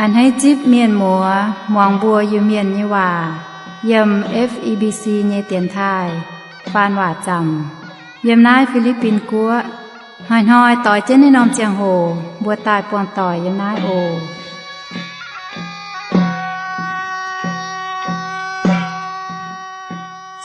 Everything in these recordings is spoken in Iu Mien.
A'hneiv zipv mienh muoz muangx mbuo Iu-Mienh nyei waac yiem F E B C nyei dienx taaih faan waac zaamc yiem naaiv Fi^li^bin Guoqv. Hnoi-hnoi doix jienv naaiv norm ziangh hoc mbuo daaih buangh doic yiem naaiv oc.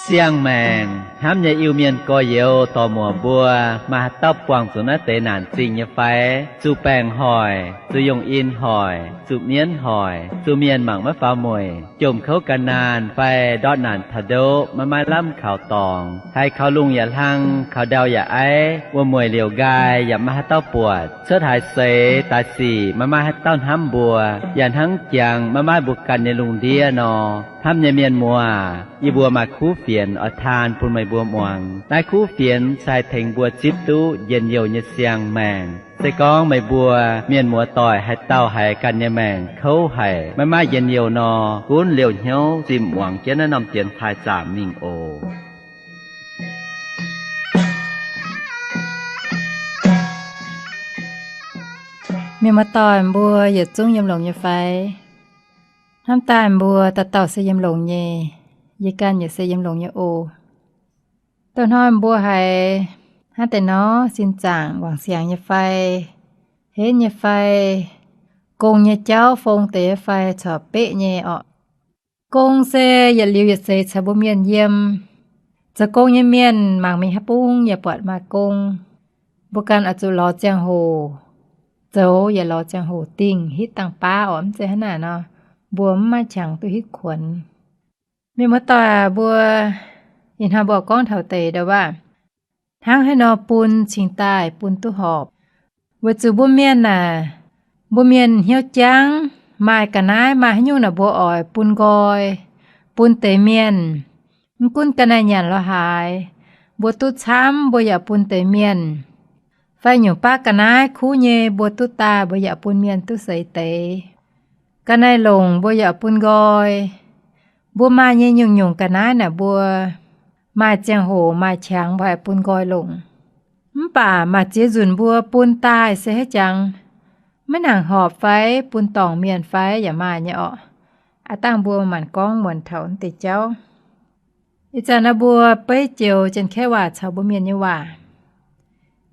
Siang-maengc hnamv nyei Iu-Mienh gorx-youz dorc-muoc mbuo, maaih haaix dauh buangh zuqc naaiv deix naanc zingh nyei fai? Zuqc baengc hoic, zuqc yungh in hoic, zuqc mienv hoic, zuqc mienh mangc maiv faaux mueic, jomc kouv ga'naanh fai ndortv naanc taux ndoqv maiv maaih lamh kaux dorngx, haiz kaux lungh yaac hlang, kaux ndau yaac aiv, wuom-mueic liouc nqaai yaac maiv maaih haaix dauh buatc, cuotv haaix seix daaih sic maiv maaih haaix dauh hnamv mbuo, yaac hnangv jangx maiv maaih mbuo ganh nyei lungh ndiev nor. Hnamv nyei mienh muoz, yie mbuo maaih kuv fienx oix taan bun meih mbuo muangx. Naaiv kuv fienx se haih tengx mbuo zipv duqv njien-youh nyei siang-maengc. Se gorngv meih mbuo mienh muoz-doic haaix dauh haiz ganh nyei maengc kouv haic, maiv maaih njien-youh nor, gunv liouh hnyouv zimh muangx jienv naaiv norm dienx taaih zaamc mingh oc. Mienh muoz-doic mbuo yietc zungv yiem longx nyei fai? Hnamv daaih mbuo dauh dauh se yiem longx nyei. Yie ganh yaac se yiem longx nyei oc. Douh hnoi mbuo haiz hnangv deix nor, sin zaangc wangc siangx nyei fai, henv nyei fai, gong nyei jauv fong deix fai corc beqv nyei orqc. Gong se yietc liuz yietc seix caux mbuo mienh yiem. Zoux gong nyei mienh mangc mingh haaix bung yaac buatc maaih gong. Mbuo ganh oix zuqc lorz ziangh hoc zoux, yaac lorz ziangh hoc dingh hitv dangh baav orqc. Mv zeiz hnangv naaic nor, mbuo mv maaih qangx duqv hitv kuonx. Mienh muoz-doic aac, mbuo ih hnoi mbuo gorngv taux deix ndau-waac hnangv haaix nor bun cingx daaih bun duqv horpc. Weic zuqc mbuo mienh aah, mbuo mienh hnyouv jangv, maaih ga'naaiv maaih haaix nyungc naaic mbuo oix bun nqoi, bun deix mienh. Mv gunv ga'naaiv nyanc lorz haaix, mbuo duqv camv mbuo yaac bun deix mienh. Fai nyungc baav ga'naaiv kuv nyei mbuo duqv daaih mbuo yaac bun mienh duqv seix deix. Ga'naaiv longc mbuo yaac bun nqoi. Mbuo maaih nyei nyungc-nyungc ga'naaiv naaic mbuo maaih ziangh hoc maaih qangx mbuo haih bun nqoi longc. Mv baac maaih ziex nzunc mbuo bun daaih se haaix jangx, maiv nangc horpc fai bun dorngc mienh fai yaac maaih nyei orqc. Aav dangh mbuo maanc gorngv muonc taux naaiv deix jauv. Ih zanc naaiv mbuo beiv joux Janx-Kaeqv waac caux mbuo mienh nyei waac.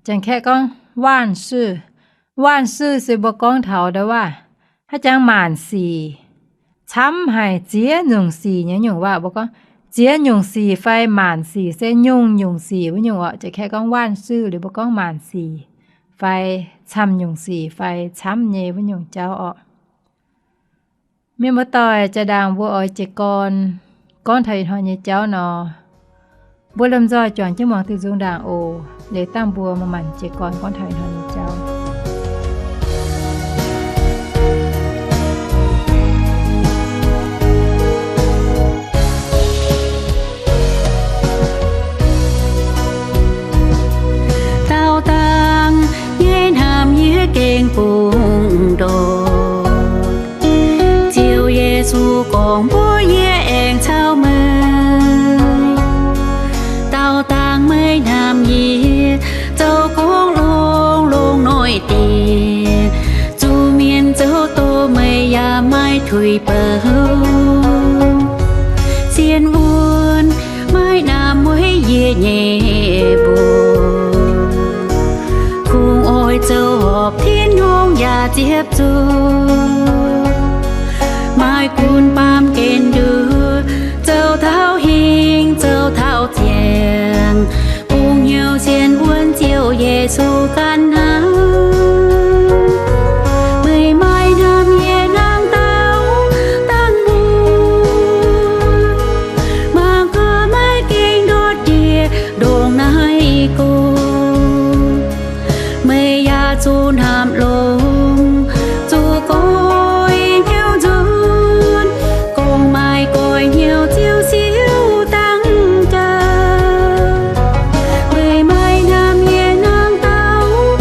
Janx-Kaeqv gorngv 万事, 万事 se mbuo gorngv taux ndau-waac haaix jangx maanc sic, camv haic ziex nyungc sic nyei nyungc waac. Mbuo gorngv ziex nyungc sic fai maanc sic se nyungc-nyungc sic wuov nyungc orqc. Janx-Kaeqv gorngv 万事 liuz mbuo gorngv maanc sic fai camv nyungc sic fai camv nyei wuov nyungc jauv orqc. Mienh muoz-doic, jaa-ndaangc mbuo oix jiez gorn gorngv taux ih hnoi nyei jauv nor, mbuo lomh nzoih juangc jienv muangx diuh nzung ndaangc oc. Liuz dangh mbuo maaih jiez gorn gorngv taux ih hnoi nyei jauv. Daauh dangh nyei hnamv yie gengh bungx ndortv. Ziouv Yesu gorngv mbuox yie aengx caux meih, daauh dangh meih hnamv yie, zoux gong longx-longx noic dieh, zuqc mienh zoux doz meih yaac maiv tuix bouh. Sienx wuonh maiv namx mueiz yie nyei mbuox, kungx oix zoux horpc Tin-Hungh yaac ziepc zuoqv. Maaih gunv baamh gen nduov, zoux taux hingh zoux taux ziangh, bungx hnyouv sienx wuonh Ziouv Yesu ganh hnangv. Meih maaih hnamv yie hnangv daauh dangh mbuo, mangc gaax maiv gengh ndortv ndie ndongc naaiv go. Meih yaac zuqc hnamv longx, zuqc goiv hnyouv nzunc, gorngv maaih goiv hnyouv ziouc siou dangh jaax. Meih maaih hnamv yie hnangv daauh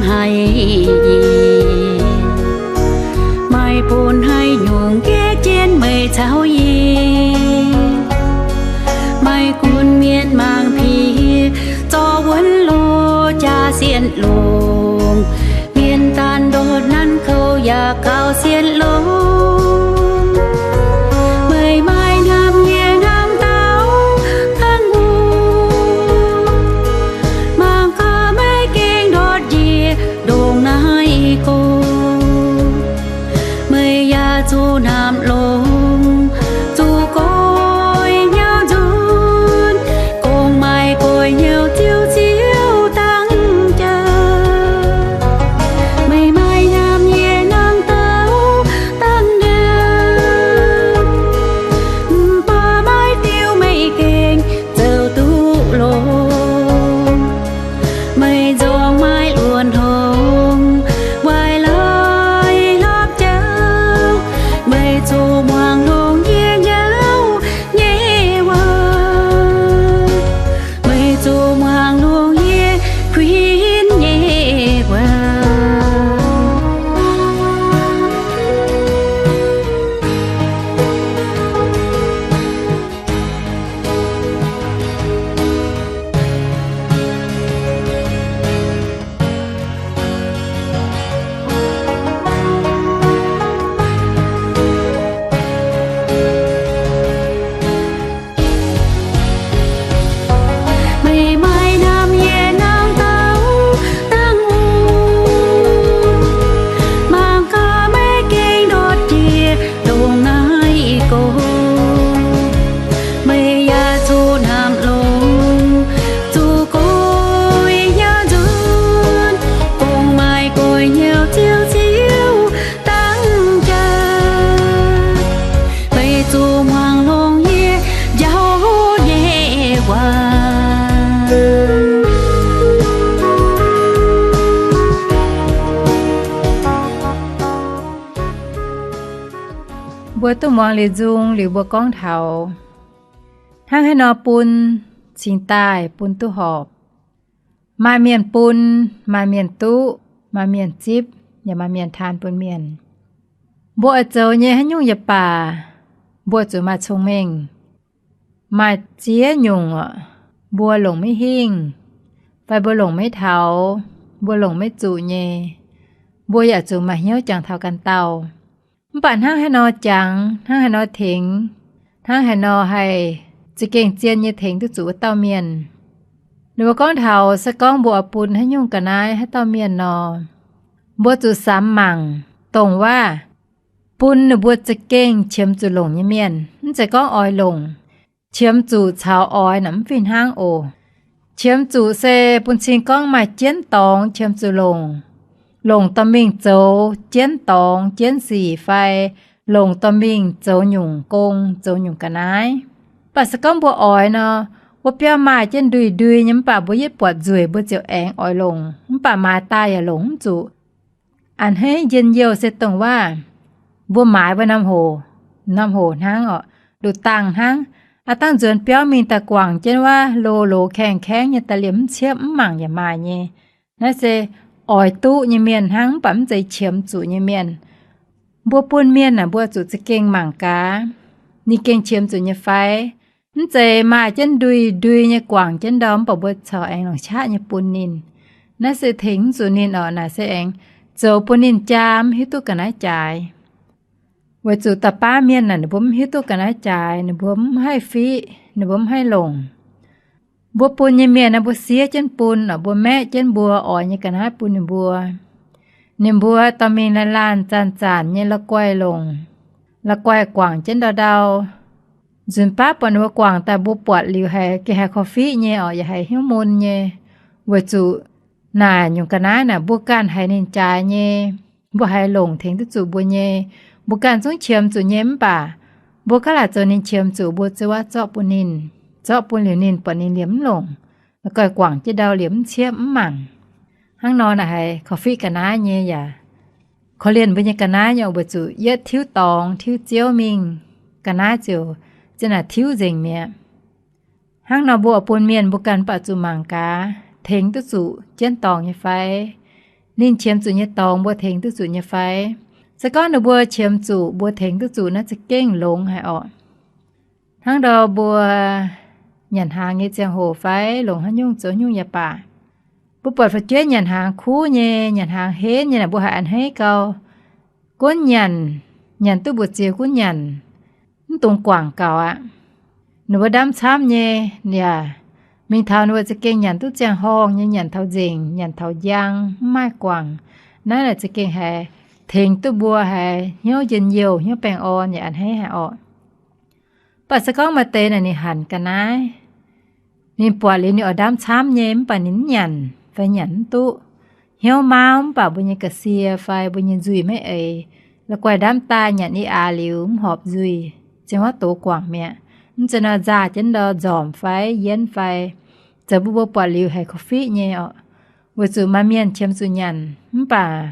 haic. Maaih bun haaix nyungc gaeqv jienv meih caux yie. Maaih gunv mienh mangc piex zorqv wuonv loz jaa sienh longc. Mienh daanh ndortv nanv kouv yaac gaux sienh longc. Meih maaih hnamv yie hnamv dauh dangh wuov. Mangc gaax meih gengh ndortv njiec ndongc naaiv gorx. Meih yaac zuqc hnamv longx, zuqc goix hnyouv nzunc, gongh maaih goix hnyouv ziouc ziouc dangh jaax. Meih maaih hnamv yie hnamv dauh dangh nyaanh. Mv baac maaih diuh meih gengh zoux duqv longx. Meih nzorng maaih luonx hngongx, waaic laaix hlopv jauv. Meih zuqc muangx longx yie njauv nyei waac. Meih zuqc muangx longx yie kuinx nyei waac. Meih maaih hnamv yie hnamv dauh dangh wuov. Mangc gaax meih gengh ndortv njiec ndongc naaiv gorx. Meih yaac zuqc hnamv longx, zuqc goix hnyouv nzunc, gongh maaih goix hnyouv ziouc ziouc dangh jaax. Meih zuqc muangx longx yie njauv nyei waac. Mbuo duqv muangx liuz nzung liuz mbuo gorngv taux hnangv haaix nor bun cingx daaih bun duqv horpc. Maaih mienh bun, maaih mienh duqv, maaih mienh zipv, yaac maaih mienh taan bun mienh. Mbuo oix zoux nyei haaix nyungc yaac baac, mbuo zuqc maaih cong-mengh. Maaih ziex nyungc mbuo longc maiv hingh, fai mbuo longc maiv taux, mbuo longc maiv zuqc nyei, mbuo yaac zuqc maaih hnyouv jangx taux ganh dauh. Mv baac hnangv haaix nor jangx, hnangv haaix nor tengx, hnangv haaix nor haih za'gengh zien nyei tengx duqv zuqc wuov dauh mienh. Ninh mbuo gorngv taux se gorngv mbuo oix bun haaix nyungc ga'naaiv haaix dauh mienh nor, mbuo zuqc samx mangc dongh waac bun ninh mbuo za'gengh qiemx zuqc longc nyei mienh. Mv zeiz gorngv oix longc, qiemx zuqc caux oix naaic mv fih hnangv oc. Qiemx zuqc se bun cing gorngv maaih jienv dorngx qiemx zuqc longc, longc dorh mingh zoux jienv dorngx jienv sic fai longc dorh mingh zoux nyungc gong zoux nyungc ga'naaiv. Mv baac se gorngv mbuo oix nor, wuov biauv maaih jienv ndui-ndui nyei mv baac mbuo yietv buatc nzueic mbuo ziouc aengx oix longc, mv baac maaiz daaih yaac longc mv zuqc. A'hneiv njien-youh se dongh waac mbuo maaiz wuov norm hoc, norm hoc hnangv oc, nduqc dangh hnangv, aav dangh nzuonx biauv mingh daaih guangc jienv wuov lo loz kaeng-kaengv nyei daaih liemh mv ciepv mv mangc yaac maaih nyei. Naaiv se oix duqv nyei mienh hnangv mv baac mv zeiz qiemx zuqc nyei mienh. Mbuo bun mienh naaic mbuo zuqc za'gengh mangc gaax, ninh gengh qiemx zuqc nyei fai? Mv zeiz maaih jienv ndui-ndui nyei guangc jienv ndau mv baac mbuo corc aengx longc qaqv nyei bun ninh. Naaiv se tengx mv zuqc ninh orqc, naaic se aengx zoux bun ninh jaa mv hiuv duqv ga'naaiv jaaix. Weic zuqc da'baav mienh naaic ninh mbuo mv hiuv duqv ga'naaiv jaaix, ninh mbuo mv haih fiqv, ninh mbuo mv haih longc. Mbuo bun nyei mienh naaiv mbuo siev jienv bun, mbuo maeqv jienv mbuo oix nyei ga'naaiv bun ninh mbuo. Ninh mbuo dorh mingh laanh laanh zanc-zanc nyei la'guaih longc, la'guaih guangc jienv ndau-ndau. Nzunc baav buatc ninh mbuo guangc daaih mbuo buatc liuz haiz gengh haiz korv-fiqv nyei orqc, yaac haiz hnyouv mun nyei. Weic zuqc naaic nyungc ga'naaiv naaic mbuo ganh haiz ninh jaaix nyei, mbuo haiz longc tengx duqv zuqc mbuo nyei, mbuo ganh zungv qiemx zuqc nyei mv baac mbuo gaav laaic zoux ninh qiemx zuqc mbuo ziouc wuov zorqv bun ninh. Zorqv bun liuz ninh buatc ninh liemh mv longc, la'guaih guangc jienv ndau liemh mv ciepv mv mangc. Hnangv nor naaic haiz korv-fiqv ga'naaiv nyei yaac korv-lienh mbuo nyei ga'naaiv nyei, weic zuqc yietv tiuv dorngx tiuv ziouv mingh, ga'naaiv ziouc za'naaic tiuv nzengc mi'aqv. Hnangv nor mbuo oix bun mienh mbuo ganh mv baac zuqc mangc gaax tengx duqv zuqc jienv dorngx nyei fai? ninh qiemx zuqc nyei dorngx mbuo tengx duqv zuqc nyei fai? Se gorngv ninh mbuo qiemx zuqc mbuo tengx duqv zuqc naaiv za'gengh longx haic orqc. Hnangv ndau mbuo nyanc hnaangx nyei ziangh hoc fai longc haaix nyungc zoux nyungc yaac baac, mbuo buatc fu'jueiv nyanc hnaangx kuv nyei, nyanc hnaangx henv nyei naaic, mbuo haiz a'hneiv gau. Gunv nyanc, nyanc duqv mbu'ziex gunv nyanc, mv dungx guangc gaux aqv. Ninh mbuo ndamv camv nyei, yaac mingh taux ninh mbuo za'gengh nyanc duqv ziangh horngh nyei, nyanc taux nzengc, nyanc taux njang, mv maaih guangc. Naaiv naaic za'gengh haiz tengx duqv mbuo haiz hnyouv njien-youh, hnyouv baengh orn yaac a'hneiv haic orqc. Mv baac se gorngv maaih deix naaic ninh hanc ga'naaiv, ninh buatc liuz ninh oix ndamv camv nyei, mv baac ninh mv nyanc fai nyanc mv duqv, hnyouv mauv mv baac mbuo nyei ga'sie fai mbuo nyei nzuih maiv eix, la'guaih ndamv daaih nyanc i aax liuz mv horpc nzuih, ziangh hoc dox guangc mi'aqv. Mv zeiz nor nzaah jienv ndau nzormc fai yienv fai, zoux bun mbuo buatc liuz haiz korv-fiqv nyei orqc. Weic zuqc maaih mienh qiemx zuqc nyanc mv baac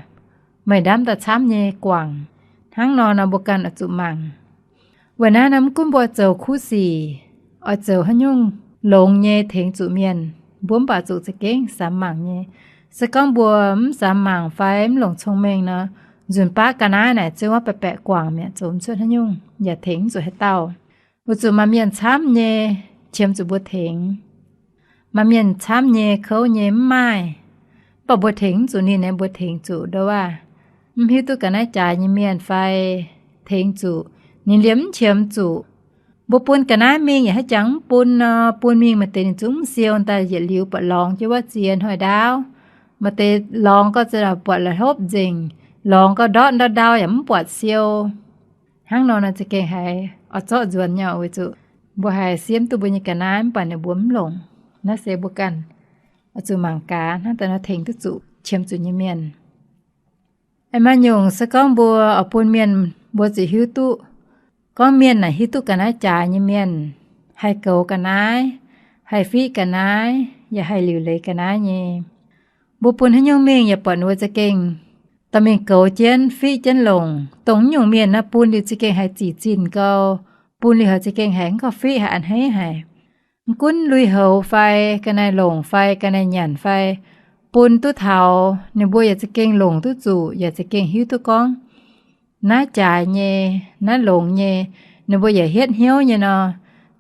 meih ndamv daaih camv nyei guangc. Hnangv nor nor mbuo ganh oix zuqc mangc. Weic naaiv nor mv gunv mbuo zoux kuv sic, oix zoux haaix nyungc longx nyei tengx zuqc mienh, mbuo mv baac zuqc za'gengh samx mangc nyei. Se gorngv mbuo mv samx mangc fai mv longc cong-mengh nor, nzunc baav ga'naaiv naaic ziouc wuov baeqc baeqc guangc mi'aqv, zoux mv cuotv haaix nyungc yaac tengx mv zuqc haaix dauh. Weic zuqc maaih mienh camv nyei qiemx zuqc mbuo tengx. Maaih mienh camv nyei kouv nyei mv maaih, mv baac mbuo tengx mv zuqc ninh, mbuo tengx zuqc ndo waac mv hiuv duqv ga'naaiv jaaix nyei mienh fai tengx zuqc ninh liemh mv qiemx zuqc. Mbuo bun ga'naaiv mingh yaac haaix jangx mv bun nor, bun mingh maaih deix ninh zungv mv siou daaih yietc liuz buatc lorngx jienv wuov ziex hnoi ndaauv. Maaih deix lorngx gau za'gengh buatc la'hlopv nzengc, lorngx gau ndortv ndau-ndau yaac mv buatc siou. Hnangv nor nor za'gengh haiz oix zorqv nzuonx nyei, weic zuqc mbuo haiz siemv duqv mbuo nyei ga'naaiv mv baac ninh mbuo mv longc. Naaiv se mbuo ganh oix zuqc mangc gaax hnangv daaih nor tengx duqv zuqc qiemx zuqc nyei mienh. Aengx maaih nyungc se gorngv mbuo oix bun mienh, mbuo zuqc hiuv duqv gorngv mienh naaic hiuv duqv ga'naaiv jaaix nyei mienh, haih goux ga'naaiv, haih fiqv ga'naaiv, yaac haih liuc leiz ga'naaiv nyei. Mbuo bun haaix nyungc mingh yaac buatc ninh mbuo za'gengh dorh mingh goux jienv, fiqv jienv longc. Dongh nyungc mienh naaiv bun liuz za'gengh haiz zic zinh gau, bun liuz haiz za'gengh haiz mv gorngv fiqv haiz a'hneiv haic. Mv gunv lui-houx fai ga'naaiv longc fai ga'naaiv nyanc fai, bun duqv taux ninh mbuo yaac za'gengh longc duqv zuqc, yaac za'gengh hiuv duqv gorngv naaiv jaaix nyei, naaiv longx nyei, ninh mbuo yaac hietv hnyouv nyei nor,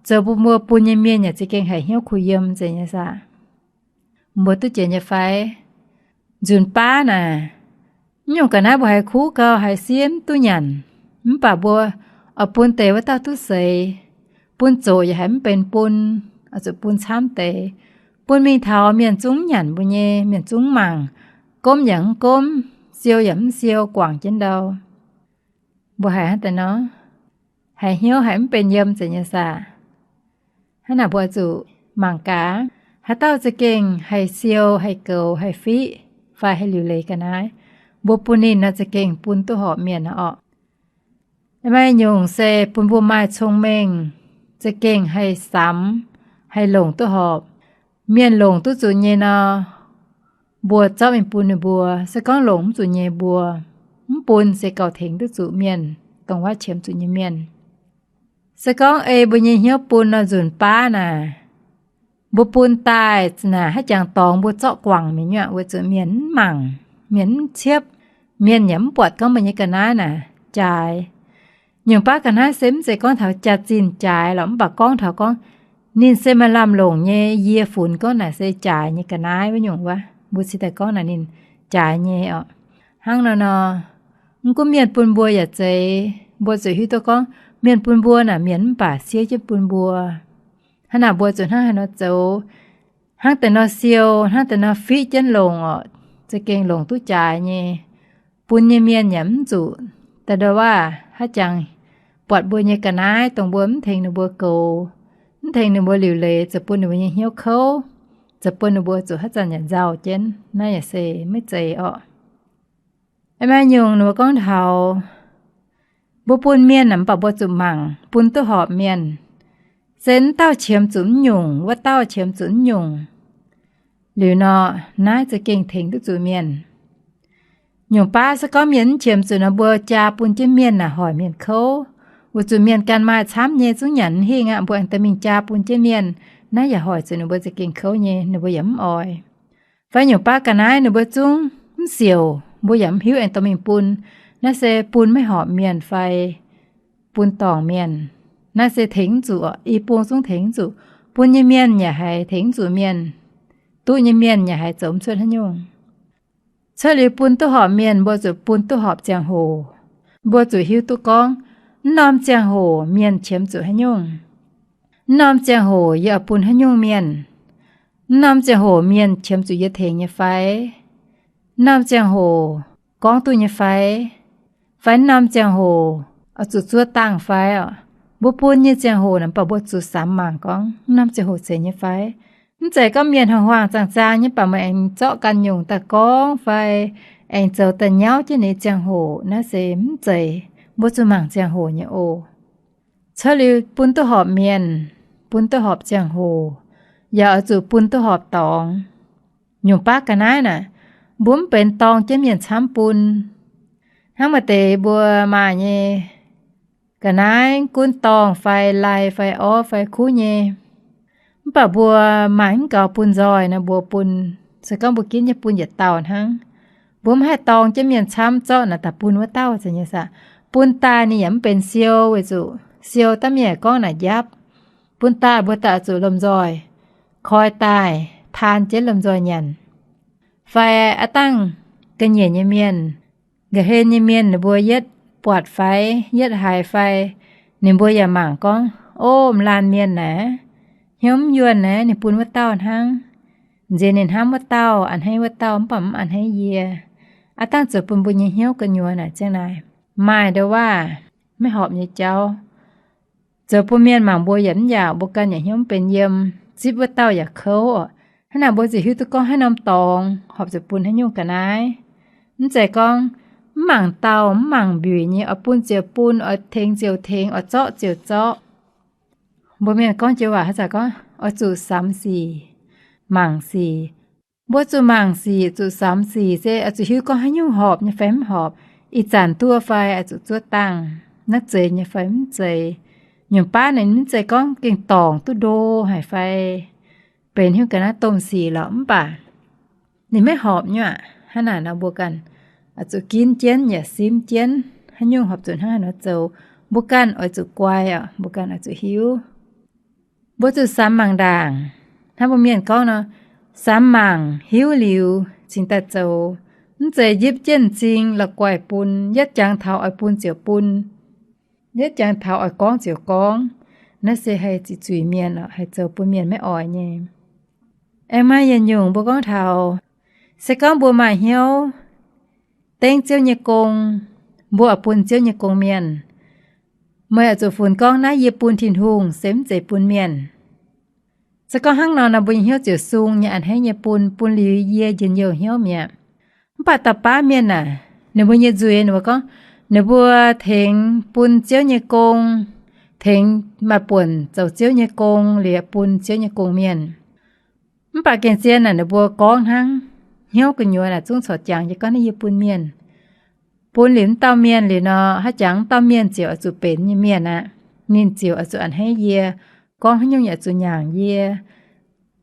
zoux bun mbuo bun nyei mienh yaac za'gengh haiz hnyouv kuh yiem zeiz nyei saah? Mbuo duqv jiex nyei fai? Nzunc baav naaic, mv nyungc ga'naaiv mbuo haiz kuv gau, haiz siemv duqv nyanc, mv baac mbuo oix bun deix wuov dauh duqv seix, bun zoqc yaac haiz mv benx bun, oix zuqc bun camv deix, bun mingh taux mienh zungv mv nyanc mbuo nyei, mienh zungv mv mangc, gomv yaac mv gomv, siou yaac mv siou, guangc jienv ndau. Mbuo haiz hnangv deix nor, haiz hnyouv haiz mv benx yiem zeiz nyei saah? Hnangv naaic mbuo zuqc mangc gaax, haaix dauh za'gengh haih siou, haih goux, haih fiqv, fai haih liuc leiz ga'naaiv, mbuo bun ninh nor za'gengh bun duqv horpc mienh orqc. Maaih nyungc se bun mbuo maaih cong-mengh, za'gengh haih samx, haih longc duqv horpc. Mienh longc duqv zuqc nyei nor, mbuo zorqv mingh bun ninh mbuo. Se gorngv longc mv zuqc nyei mbuo mv bun se gauh tengx duqv zuqc mienh, dongh wuov qiemx zuqc nyei mienh. Se gorngv ei mbuo nyei hnyouv bun nor, nzunc baav naaic, mbuo bun daaih naaic haaix jangx dorngx mbuo zorqv guangc mi'aqv, weic zuqc mienh mv mangc, mienh mv ciepv, mienh yaac mv buatc gorngv mbuo nyei ga'naaiv naaic jaaix. Nyungc baav ga'naaiv se mv zeiz gorngv taux jaax-zinh jaaix lorqc, mv baac gorngv taux gorngv ninh se maaih lamh longc nyei, yie funx gorngv naaic se jaaix nyei ga'naaiv wuov nyungc wuov, mbuo cingx daaih gorngv naaic ninh jaaix nyei orqc. Hnangv nor nor, mv gunv mienh bun mbuo yaac zeiz, mbuo zuqc hiuv duqv gorngv mienh bun mbuo naaic mienh mv baac siev jienv bun mbuo. Hnangv naaic mbuo zuqc hnangv haaix nor zoux, hnangv deix nor siou, hnangv deix nor fiqv jienv longc orqc, za'gengh longc duqv jaaix nyei. Bun nyei mienh yaac mv zuqc daaih ndo waac haaix jangx buatc mbuo nyei ga'naaiv dongh mbuo mv tengx ninh mbuo goux, mv tengx ninh mbuo liuc leiz, ziouc bun ninh mbuo nyei hnyouv kouv, ziouc bun ninh mbuo zuqc haaix zanc yaac nzauh jienv. Naaiv yaac se maiv zeiz orqc. Maaih nyungc ninh mbuo gorngv taux mbuo bun mienh naaic mv baac mbuo zuqc mangc bun duqv horpc mienh, se wuov dauh qiemx zuqc mv nyungc, wuov dauh qiemx zuqc mv nyungc. Liuz nor, naaiv za'gengh tengx duqv zuqc mienh. Nyungc baav se gorngv mienh mv qiemx zuqc nor, mbuo jaa bun jienv mienh naaic hoic mienh kouv, weic zuqc mienh ganh maaih camv nyei zungv nyanc mv hingh aqv, mbuo aengx daaih mingh jaa bun jienv mienh, naaiv yaac hoic zuqc ninh mbuo za'gengh kouv nyei, ninh mbuo yaac mv oix. Fai nyungc baav ga'naaiv ninh mbuo zungv mv siouc, mbuo yaac mv hiuv aengx dorh mingh bun. Naaiv se bun maiv horpc mienh fai bun dorngc mienh. Naaiv se tengx mv zuqc, i bung zungv tengx mv zuqc. Bun nyei mienh yaac haiz tengx mv zuqc mienh. Duqv nyei mienh yaac haiz zoux mv cuotv haaix nyungc. Cuotv liuz bun duqv horpc mienh, mbuo zuqc bun duqv horpc ziangh hoc. Mbuo zuqc hiuv duqv gorngv, mv norm ziangh hoc mienh qiemx zuqc haaix nyungc. Mv norm ziangh hoc yie oix bun haaix nyungc mienh. Mv norm ziangh hoc mienh qiemx zuqc yie tengx nyei fai? Mv norm ziangh hoc gorngv duqv nyei fai? Fai mv norm ziangh hoc oix zuqc zuov dangh fai oc? Mbuo bun nyei ziangh hoc naaic, mv baac mbuo zuqc samx mangc gorngv mv norm ziangh hoc zeiz nyei fai? Mv zeiz gorngv mienh hnangv huaang zaang zaang nyei, mv baac meih aengx zorqv ganh nyungc daaih gorngv fai aengx zoux daaih nyauv jienv ninh nyei ziangh hoc. Naaiv se mv zeiz. Mbuo zuqc mangc ziangh hoc nyei oc. Cuotv liuz bun duqv horpc mienh, bun duqv horpc ziangh hoc, yaac oix zuqc bun duqv horpc dorngx. Nyungc baav ga'naaiv naaic, mbuo mv benx dorng jienv mienh camv bun. Hnangv maaih deix mbuo maaih nyei ga'naaiv gunv dorngh fai lai fai orv fai kuv nyei, mv baac mbuo maaih mv gaux bun nzoih nor, mbuo bun, se gorngv mbuo ginv nyei bun yietc dauh hnangv. Mbuo mv haih dorng jienv mienh camv zorqv naaic daaih bun wuov dauh, zeiz nyei saah? Bun daaih ninh yaac mv benx siou, weic zuqc siou daaih mienh gorngv naaic njapv. Bun daaih mbuo daaih zuqc lomh nzoih koi daaih taan jienv lomh nzoih nyanc. Fai aav dangh ga'nyiec nyei mienh, nqa'hlen nyei mienh ninh mbuo yietv buatc fai yietv haiz fai, ninh mbuo yaac mangc gorngv, o, m'laanh mienh naaic, hnyouv mv yuonh naaic, ninh bun wuov dauh hnangv. Nziex ninh hnamv wuov dauh, a'hneiv wuov dauh, mv baac mv a'hneiv yie. Aav dangh zoux bun mbuo nyei hnyouv gu'nyuoz naaic ziang naaic, maaih ndo waac maiv horpc nyei jauv. Zoux bun mienh mangc mbuo yaac mv yaauc, mbuo ganh yaac hnyouv mv benx yiem, zipv wuov dauh yaac kouv oc. Hnangv naaic mbuo ziouc hiuv duqv gorngv haaix norm dorngx horpc zuqc bun haaix nyungc ga'naaiv. Mv zeiz gorngv mv mangc dauh mv mangc mbuic nyei, oix bun ziouc bun, oix tengx ziouc tengx, oix zorqv ziouc zorqv. Mbuo mienh gorngv joux waac haaix zanc gorngv oix zuqc samx sic, mangc sic. Mbuo zuqc mangc sic, zuqc samx sic se oix zuqc hiuv gorngv haaix nyungc horpc nyei fai mv horpc, ih zanc duqv fai oix zuqc zuov dangh, naaiv zeiz nyei fai mv zeiz. Nyungc baav naaic mv zeiz gorngv gengh dorngc duqv ndo haic fai benx hnyouv ga'naaiv domh sic lorqc, mv baac ninh maiv horpc nyei aqv. Hnangv naaic nor mbuo ganh oix zuqc ginv jienv yaac simv jienv haaix nyungc horpc zuqc hnangv haaix nor zoux. Mbuo ganh oix zuqc guai oc, mbuo ganh oix zuqc hiuv. Mbuo zuqc samx mangc ndaangc. Hnangv mbuo mienh gorngv nor, samx mangc hiuv liuz cingx daaih zoux. Mv zeiz yipv jienv m'zing la'guaih bun, yietv jangx taux oix bun ziouc bun, yietv jangx taux oix gorngv ziouc gorngv. Naaiv se haih ziqc zuiz mienh oc, haih zoux bun mienh maiv oix nyei. Aengx maaih yietc nyungc mbuo gorngv taux, se gorngv mbuo maaih hnyouv dengv Ziouv nyei gong, mbuo oix bun Ziouv nyei gong mienh, meih oix zuqc funx gorngv naaiv yie bun Tin-Hungh se mv zeiz bun mienh. Se gorngv hnangv nor, mbuo nyei hnyouv ziouc sung nyei, a'hneiv nyei bun, bun liuz yie njien-youh hnyouv mi'aqv. Mv baac dauh baav mienh aah, ninh mbuo nyei nzueic ninh mbuo gorngv, ninh mbuo tengx bun Ziouv nyei gong, tengx maaih buonc zoux Ziouv nyei gong liuz bun Ziouv nyei gong-mienh. Mv baac gengh zien naaic ninh mbuo gorngv hnangv, hnyouv gu'nyuoz naaic zungv corc jangx yie gorngv naaiv yie bun mienh. Bun liuz wuov dauh mienh liuz nor, haaix jangx wuov dauh mienh ziouc oix zuqc benx nyei mienh aqv. Ninh ziouc oix zuqc a'hneiv yie, gorngv haaix nyungc yaac zuqc nyaangc yie.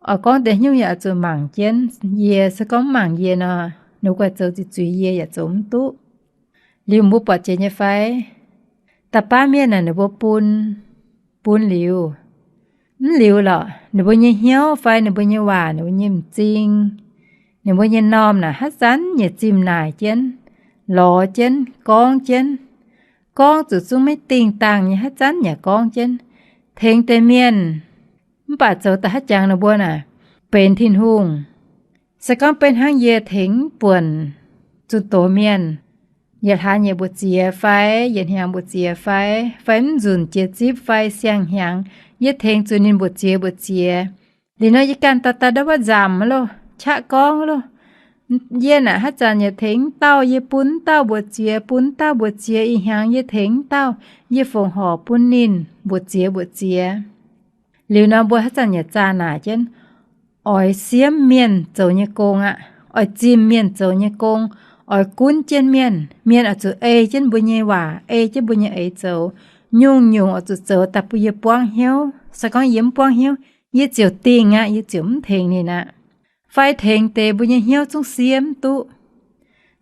Oix gorngv deix haaix nyungc yaac oix zuqc mangc jienv yie. Se gorngv mv mangc yie nor, ninh guaih zoux ziqc zuiz yie yaac zoux mv duqv. Liuz mbuo buatc jiex nyei fai? Da'baav mienh naaic ninh mbuo bun, bun liuz, mv liuz lorqc, ninh mbuo nyei hnyouv fai ninh mbuo nyei waac, ninh mbuo nyei m'zing, ninh mbuo nyei m'normh naaic haaix zanc nyei zimh naaic jienv, lorz jienv, gorngv jienv, gorngv zuqc zungv maiv dingh dangh nyei haaix zanc yaac gorngv jienv, tengx deix mienh. Mv baac zoux daaih haaix jangx ninh mbuo naaic benx Tin-Hungh. Se gorngv beiv hnangv yie tengx mv buonc zunh doz mienh, yietc hlaax nyieqc mbu'ziex fai yietc hnyangx mbu'ziex fai, fai mv nzunc jiex zipv fai siang-hnyangx, yie tengx zuqc ninh mbu'ziex mbu'ziex. Liuz nor yie ganh daaih daaih ndouv wuov nzamc loh, qaqv gorngv loh. Yie naaic haaix zanc yaac tengx mv dauh, yie bun mv dauh mbu'ziex, bun mv dauh mbu'ziex, ih hnyangx yie tengx mv dauh, yie fongc horc bun ninh mbu'ziex mbu'ziex. Liuz nor mbuo haaix zanc yaac zaah naaic jienv, oix siemv mienh zoux nyei gong aqv, oix zimh mienh zoux nyei gong, oix gunv jienv mienh. Mienh oix zuqc ei jienv mbuo nyei waac, ei jienv mbuo nyei eix zoux. Nyungc-nyungc oix zuqc zoux daaih bun yie buangv hnyouv. Se gorngv yie mv buangv hnyouv, yie ziouc dingh aqv, yie ziouc mv tengx ninh aqv. Fai tengx deix mbuo nyei hnyouv zungv siemv duqv.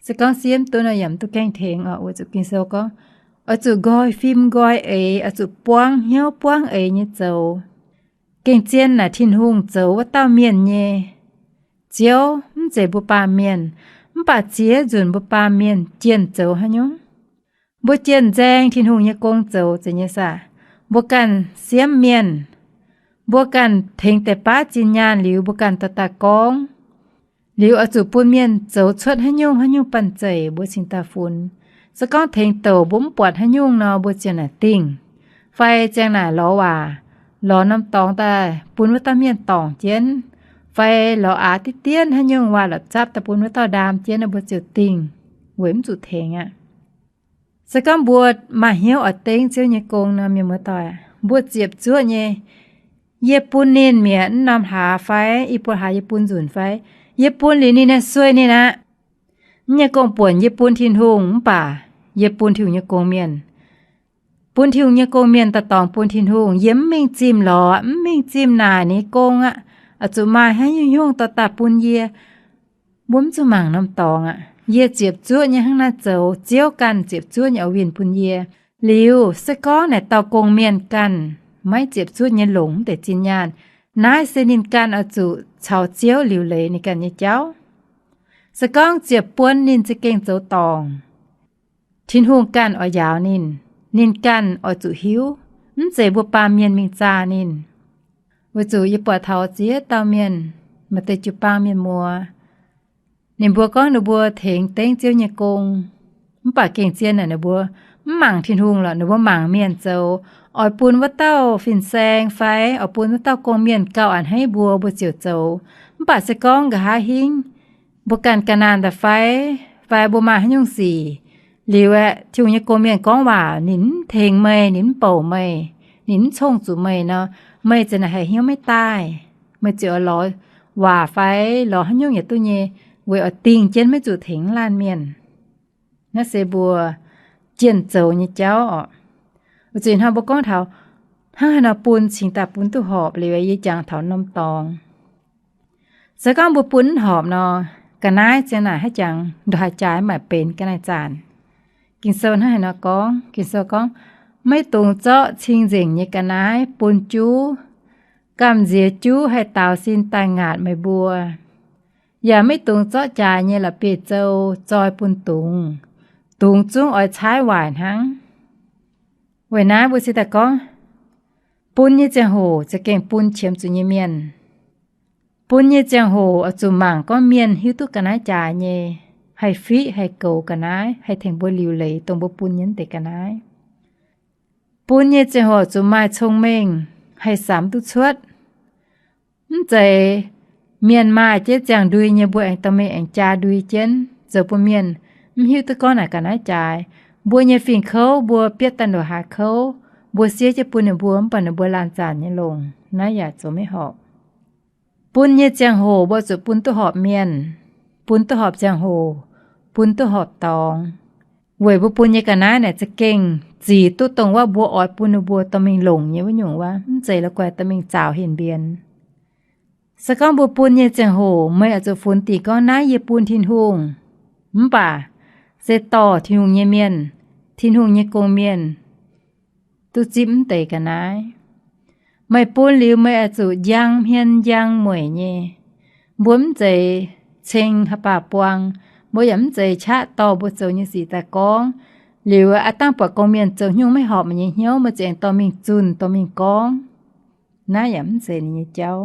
Se gorngv siemv duqv nor yaac mv duqv gaengh tengx oc. Weic zuqc Ging-Sou gorngv, oix zuqc nqoi fim nqoi eix, oix zuqc buangv hnyouv buangv eix nyei zoux. Gengh zien naaic Tin-Hungh zoux wuov dauh mienh nyei Ziouv, mv zeiz mbuo baamh mienh. Mv baac ziex nzunc mbuo baamh mienh jienh zoux haaix nyungc? Mbuo jienh nzaeng Tin-Hungh nyei gong zoux zeiz nyei saah? Mbuo ganh siemv mienh, mbuo ganh tengx deix baav zinh nyaanh liuz, mbuo ganh dorh daaih gorngv. Liuz oix zuqc bun mienh zoux cuotv haaix nyungc haaix nyungc banh zeic mbuo cingx daaih funx. Se gorngv tengx douc mbuo mv buatc haaix nyungc nor, mbuo ziouc naaic dingh, fai ziang naaic lorz waac, lorz norm dorngx daaih bun wuov dauh mienh dorngc jienv, fai lorz aax diqv dienv haaix nyungc waac la'zapv daaih bun wuov dauh ndaam jienv nor, mbuo ziouc dingh, weic mv zuqc tengx aqv. Se gorngv mbuo maaih hnyouv oix dengv Ziouv nyei gong nor, mienh muoz-doic, mbuo ziepc zuoqv nyei, yie bun ninh mi'aqv, mv norm hlaax fai i buo hlaax yie bun nzunc fai, yie bun liuz ninh nyei sueih ninh aqv. Nyei gong-buonc yie bun Tin-Hungh, mv baac yie bun Tin-Hungh nyei gong-mienh. Bun Tin-Hungh nyei gong-mienh daaih dorngx bun Tin-Hungh. Yie mv mingh zimh lorz, mv mingh zimh naaic ninh nyei gong aqv. Oix zuqc maaih haaix nyungc dorh daaih bun yie. Mbuo mv zuqc mangc norm dorngx aqv. Yie ziepc zuoqv nyei hnangv naaiv zoux, Ziouv ganh ziepc zuoqv nyei oix winh bun yie. Liuz se gorngv naaic dauh gong-mienh ganh maiv ziepc zuoqv nyei longc mv deix zinh nyaanh, naaiv se ninh ganh oix zuqc caux Ziouv liuc leiz ninh ganh nyei jauv. Se gorngv ziepc buonc ninh za'gengh zoux dorngc, Tin-Hungh ganh oix njaaux ninh, ninh ganh oix zuqc hiuv, mv zeiz mbuo baamh mienh mingh zaah ninh. Weic zuqc yie buatc taux ziex dauh mienh, maaih deix jiu-baang mienh muoz, ninh mbuo gorngv ninh mbuo tengx dengv Ziouv nyei gong, mv baac gengh zien naaic ninh mbuo mv mangc Tin-Hungh lorqc, ninh mbuo mangc mienh zoux, oix bun wuov dauh fin-saeng fai oix bun wuov dauh gong-mienh gauh a'hneiv mbuo, mbuo ziouc zoux. Mv baac se gorngv nqa'haav hingv mbuo ganh ga'naanh daaih fai, fai mbuo maaih haaix nyungc sic, liuz aeqv, Tin-Hungh nyei gong-mienh gorngv waac, ninh mv tengx meih, ninh mv bouc meih, ninh mv congh zuqc meih nor, meih ziouc naaic haiz hnyouv maiv daaih. Meih ziouc oix lorz waac fai lorz haaix nyungc yaac duqv nyei, weic oix dingh jienv maiv zuqc tengx laanh mienh. Naaiv se mbuo jienh zoux nyei jauv oc. Weic zuqc hnangv mbuo gorngv taux hnangv haaix nor bun cingx daaih bun duqv horpc liuz, yie jangx taux norm dorngx. Se gorngv mbuo bun mv horpc nor, ga'naaiv ziang naaic haaix jangx ndongc haaix jaaix maaih benx ga'naaiv zaanc. Ging-Sou hnangv haaix nor gorngv? Ging-Sou gorngv, maiv dungx zorqv cing-nzengc nyei ga'naaiv bun juv, gamh nziex juv haih daaux sin daaih ngaatc meih mbuo. Yaac maiv dungx zorqv jaaix nyei la'bieiv-zou zoi bun dungz. Dungz zungv oix caaiv waaic hnangv. Weic naaiv mbuo cingx daaih gorngv, bun nyei ziangh hoc za'gengh bun qiemx zuqc nyei mienh. Bun nyei ziangh hoc oix zuqc mangc gorngv mienh hiuv duqv ga'naaiv jaaix nyei, haih fiqv haih goux ga'naaiv, haih tengx mbuo liuc leiz dongh mbuo bun nyei wuov deix ga'naaiv. Bun nyei ziangh hoc zuqc maaih cong-mengh, haih samx duqv cuotv. Mv zeiz mienh maaih jienv ziangh ndui nyei, mbuo aengx dorh mingh aengx jaa ndui jienv, zoux bun mienh mv hiuv duqv gorngv naaic ga'naaiv jaaix. Mbuo nyei fingx kouv mbuo bietv daaih ndongc haaix kouv, mbuo siev jienv bun ninh mbuo, mv baac ninh mbuo laanh zanc nyei longc. Naaiv yaac zoux maiv horpc. Bun nyei ziangh hoc mbuo zuqc bun duqv horpc mienh, bun duqv horpc ziangh hoc, bun duqv horpc dorngx, weic mbuo bun nyei ga'naaiv naaic za'gengh zic duqv dongh wuov mbuo oix bun ninh mbuo dorh mingh longc nyei wuov nyungc wuov, mv zeiz la'guaih dorh mingh zaaux hinc mbienx. Se gorngv mbuo bun nyei ziangh hoc meih oix zuqc funx dingc gorngv, naaiv yie bun Tin-Hungh, mv baac se dorh Tin-Hungh nyei mienh, Tin-Hungh nyei gong-mienh, duqv zipv mv deix ga'naaiv. Meih bun liuz meih oix zuqc njang hmien njang mueic nyei. Mbuo mv zeiz ceng haaix baac buang, mbuo yaac mv zeiz qaqv dorh mbuo zoux nyei sic daaih gorngv. Liuz aav dangh buatc gorqv-mienh zoux nyungc maiv horpc meih nyei hnyouv, meih ziouc aengx dorh mingh zunh dorh mingh gorngv. Naaiv yaac mv zeiz ninh nyei jauv.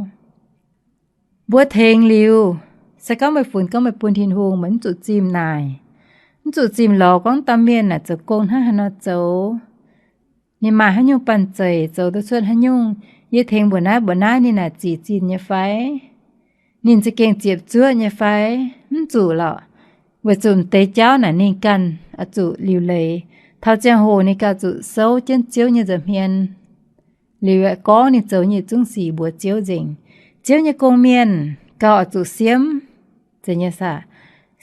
Mbuo tengx liuz, se gorngv meih funx gorngv meih bun Tin-Hungh, meih mv zuqc zimh naaic, mv zuqc zimh lorz gorngv dauh mienh naaic zoux gong hnangv haaix nor zoux, ninh maaih haaix nyungc banh zeic, zoux duqv cuotv haaix nyungc, yie tengx mbuoqc naaiv mbuoqc naaiv ninh naaic zic zinh nyei fai, ninh za'gengh ziepc zuoqv nyei fai, mv zuqc lorqc. Weic zuqc m'deix jauv naaic ninh ganh oix zuqc liuc leiz. Taux ziangh hoc ninh ganh zuqc souv jienv Ziouv nyei nza'hmien, liuz aeqv, gorngv ninh zoux nyei zungv sic mbuox Ziouv nzengc. Ziouv nyei gong-mienh gauh oix zuqc siemv, zeiz nyei saah,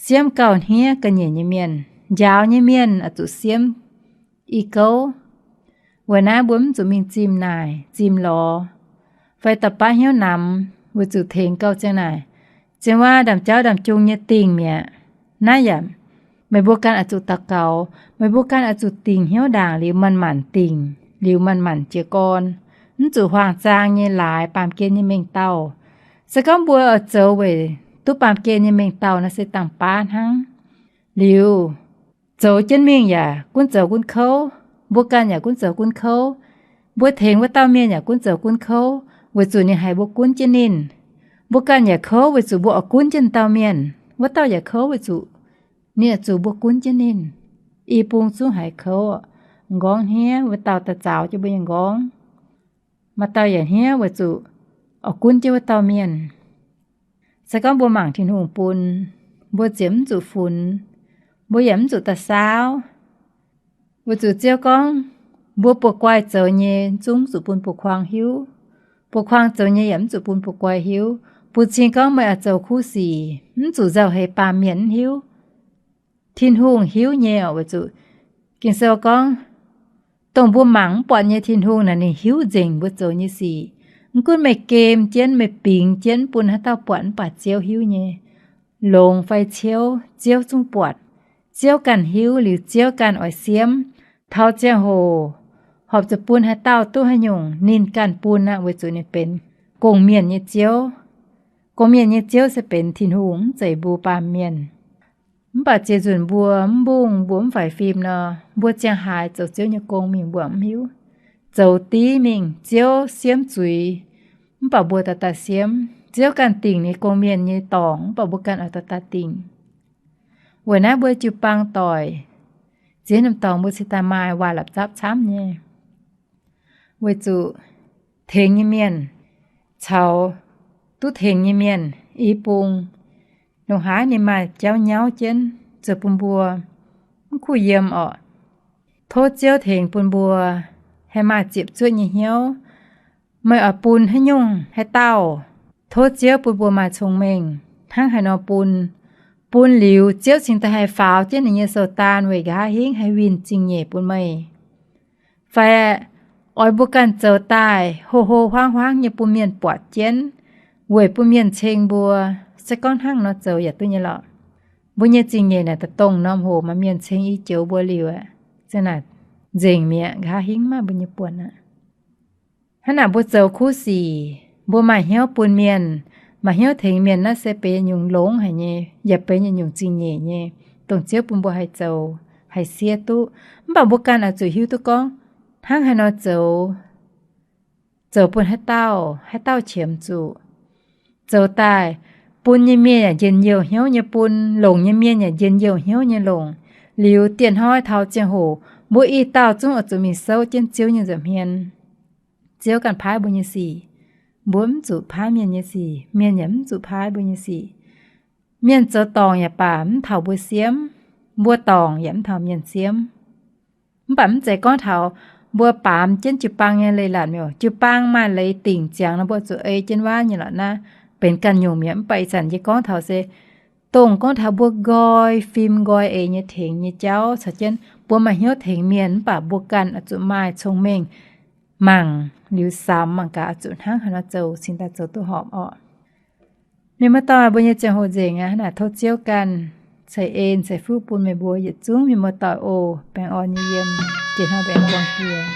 siemv gauh hniev ga'nyiec nyei mienh. Njaaux nyei mienh oix zuqc siemv i gouv. Weic naaiv mbuo mv zuqc mingh zimh naaic zimh lorz, fai da'baav hnyouv namx, weic zuqc tengx gauh ziang naaic, ziang waac ndaamv-jauv ndaamv-jung nyei dingh mi'aqv. Naaiv yaac Meih mbuo ganh oix zuqc daux gaux. Meih mbuo ganh oix zuqc dingc hnyouv ndaangc liuz manc-manc dingc, liuz manc-manc jiez gorn. Mv zuqc huaang-zaang nyei laaix baamh gen nyei mengh dauh. Se gorngv mbuo oix zoux weic duqv baamh gen nyei mengh dauh nor se dangh baav hnangv. Liuz, zoux jienv mingh yaac gunv zoux gunv kouv. Mbuo ganh yaac gunv zoux gunv kouv. Mbuo tengx wuov dauh mienh yaac gunv zoux gunv kouv, weic zuqc ninh haiz mbuo gunv jienv ninh. Mbuo ganh yaac kouv weic zuqc mbuo oix gunv jienv dauh mienh. Wuov dauh yaac kouv weic zuqc ninh oix zuqc mbuo gunv jienv ninh. I bung zungv haiz kouv, m'nqorngv hniev, wuov dauh daaih zaaux jienv mbuo nyei m'nqorngv. Maaih dauh yaac hniev weic zuqc oix gunv jienv wuov dauh mienh. Se gorngv mbuo mangc Tin-Hungh bun, mbuo ziouc mv zuqc funx, mbuo yaac mv zuqc daaih saauv. Weic zuqc Ziouv gorngv, mbuo buoz-guaih zoux nyei zungv zuqc bun buoz-kuang hiuv. Buoz-kuang zoux nyei yaac mv zuqc bun buoz-guaih hiuv. Bun cing gorngv meih oix zoux kuv sic, mv zuqc nzauh heix baamh mienh mv hiuv. Tin-Hungh hiuv nyei oc. Weic zuqc Ging-Sou gorngv, dongh mbuo mangc mv buatc nyei Tin-Hungh naaic ninh hiuv nzengc mbuo zoux nyei sic. Mv gunv meih gem jienv, meih bingx jienv bun haaix dauh buatc mv baac Ziouv hiuv nyei. Longx fai ciouv, Ziouv zungv buatc. Ziouv ganh hiuv liuz Ziouv ganh oix siemv. Taux ziangh hoc horpc zuqc bun haaix dauh duqv haaix nyungc ninh ganh bun aqv, weic zuqc ninh benx gong-mienh nyei Ziouv. Gong-mienh nyei Ziouv se benx Tin-Hungh, mv zeiz mbuo baamh mienh. Mv baac ziex nzunc mbuo mv mbungh, mbuo mv faix fim nor, mbuo ziangh haaix zoux Ziouv nyei gong mingh mbuo mv hiuv. Zoux div mingh Ziouv siemv zuiz, mv baac mbuo daaih daaih siemv. Ziouv ganh dingc ninh gong-mienh nyei dorngc, mv baac mbuo ganh oix daaih daaih dingc. Weic naaiv mbuo jiu-baang doic, ziex norm dorngx mbuo cingx daaih maaih waac la'zapv camv nyei. Weic zuqc tengx nyei mienh caux duqv tengx nyei mienh i bung, ndongc haaix ninh maaih jauv nyauv jienv zoux bun mbuo mv kuh yiem orqc. Tov Ziouv tengx bun mbuo haih maaih ziepc zuoqv nyei hnyouv. Meih oix bun haaix nyungc haaix dauh, tov Ziouv bun mbuo maaih cong-mengh hnangv haaix nor bun. Bun liuz Ziouv cingx daaih haih faaux jienv ninh nyei sou-daan weic nqa'haav hingv haih winh zingh nyeic bun meih. Fai oix mbuo ganh zoux daaih hlo hlo huaangv huaangv nyei bun mienh buatc jienv, weic bun mienh ceng mbuo. Se gorngv hnangv nor zoux yaac duqv nyei lorqc. Mbuo nyei zingh nyeic naaic dongh norm hoc maaih mienh ceng i joux mbuo liuz aqv, se naaic nzengc mi'aqv, nqa'haav hingv maiv maaih mbuo nyei buonc aqv. Hnangv naaic mbuo zoux kuv sic, mbuo maaih hnyouv bun mienh, maaih hnyouv tengx mienh, naaiv se benx yietc nyungc longx haic nyei, yaac benx yietc nyungc zingh nyeic nyei, dongh Ziouv bun mbuo haih zoux, haih siev duqv. Mv baac mbuo ganh oix zuqc hiuv duqv gorngv hnangv haaix nor zoux, zoux bun haaix dauh, haaix dauh qiemx zuqc. Zoux daaih bun nyei mienh yaac njien-youh hnyouv nyei bun, longc nyei mienh yaac njien-youh hnyouv nyei longc. Liuz dieh hnoi taux ziangh hoc mbuo i dauh zungv oix zuqc mingh souv jienv Ziouv nyei nza'hmien. Ziouv ganh paaiv mbuo nyei sic. Mbuo mv zuqc paaiv mienh nyei sic, mienh yaac mv zuqc paaiv mbuo nyei sic. Mienh zoux dorngc yaac baac mv taux mbuo siemv, mbuo dorngc yaac mv taux mienh siemv. Mv baac mv zeiz gorngv taux mbuo baamz jienv jiu-baang nyei leiz-latc mi'aqv. Jiu-baang maaih leiz dingc ziangx nor mbuo zuqc ei jienv waac nyei lorqc. Naaiv benx ganh nyungc mi'aqv. Mv baac ih zanc yie gorngv taux se dongh gorngv taux mbuo nqoi fim nqoi eix nyei tengx nyei jauv caux jienv mbuo maaih hnyouv tengx mienh, mv baac mbuo ganh oix zuqc maaih cong-mengh mangc liuz samx mangc gaax oix zuqc hnangv haaix nor zoux cingx daaih zoux duqv horpc orqc. Mienh muoz-doic, mbuo nyei ziangh hoc nzengc aqv. Hnangv naaic tov Ziouv ganh ceix en ceix fuqv bun meih mbuo yietc zungv mienh muoz-doic oc. Baengh orn nyei yiem, jiex hnoi mbuo aengx buangh jiex.